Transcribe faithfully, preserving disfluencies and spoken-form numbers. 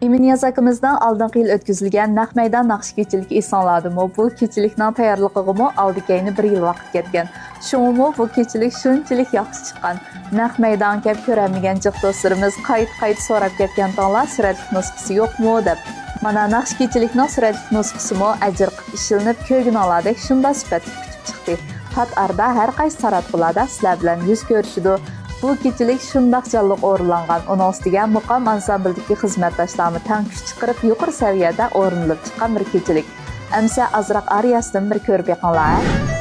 ئىمىنىياز ئاكىمىزنىڭ ئالدىنقى يىل ئۆتكۈزۈلگەن نەق مەيدان ناخشا كېچىلىكى ئېسىڭلاردىمۇ؟ بۇ كېچىلىكنىڭ تەييارلىقىغىمۇ ئالدى كەينى بىر يىل ۋاقىت كەتكەن. شۇڭىمۇ بۇ كېچىلىك شۇنچىلىك ياخشى چىققان. نەق مەيدانغا كەپ كۆرەلمىگەن جىق دوستلىرىمىز قايتا-قايتا سوراپ كەتكەنتىڭلار، سۈرەتلىك نۇسخىسى يوقمۇ دەپ. مانا ناخشا كېچىلىكنىڭ سۈرەتلىك نۇسخىسىمۇ ئەجىر قىلىپ ئىشلىنىپ، كۆرگىنىڭلاردەك شۇنداق سۈپەتلىك پۈتۈپ چىقتى. پات ئارىدا ھەر قايسى تاراتقۇلاردا سىلەر بىلەن يۈز كۆرۈشىدۇ. بۇ كېچىلىك شۇنداق جانلىق ئورۇنلانغان، ئۇنىڭ ئۈستىگە مۇقام ئانسامبىلدىكى خىزمەتداشلارمۇ تەڭ كۈچ چىقىرىپ، يۇقىرى سەۋىيەدە ئورۇنلىنىپ چىققان بىر كېچىلىك. ئەمسە ئازراق ئارىيەسىدىن بىر كۆرۈپ بېقىڭلار.